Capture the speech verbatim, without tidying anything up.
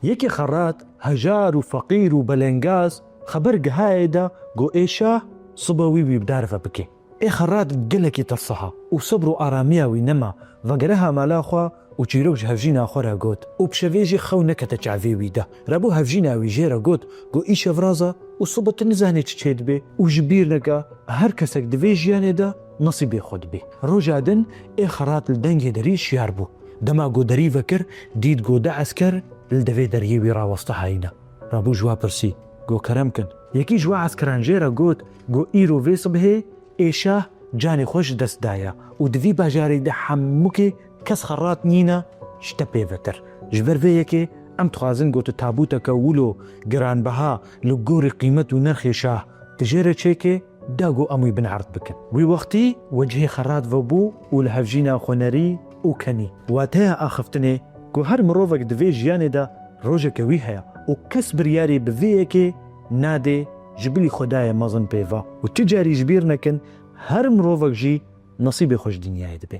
Yekê xerat, hejar û feqîr û belengaz xeber gihayê de, got ê şah siba wî wî bi dar ve bike. Ê xerat gelekî tirsiha û sebr û aramiya wî nema, vegeriha mala xwe û çîrok ji hevjîna xwe re got û bi şevê jî xew nekete çavê wî de. Rebû hevjîna wî jê re got, got îşev raza û siba tu nizanî çi çê dibe û ji bîr neke, her kesek di vê jiyanê de nesîbê xwe dibê. Roja din ê xerat li dengê derî şiyar bû. Dema ku derî vekir, dît ku du esker li devê deriyê wî raweste hayîne. Rabû ji wa pirsî, got kerem kin. Yekî ji wa eskeran jê re got, got îro vê sibhê ê şah canê xwe ji dest daye û di vî bajarê de hemûkê kes xerat nîne ji te pê vetir. Ji ber vê yekê em dixwazin, got, tabûteke wilo giranbeha li gorî qîmet û nirxê şah tu jê re çêke, da ku em wî binerd bikin. Wî wextî wecihê xerat vebû û li hevjîna xwe nerî û kenî. Wateya axiftinê ku her mirovek di vê jiyanê de rojeke wî heye û kes biryarê bi vê yekê nadê, ji bilî Xwedayê mezin pê ve. Û tu carî ji bîr nekin, her mirovek jî nesîbê xwe ji dinyayê dibe.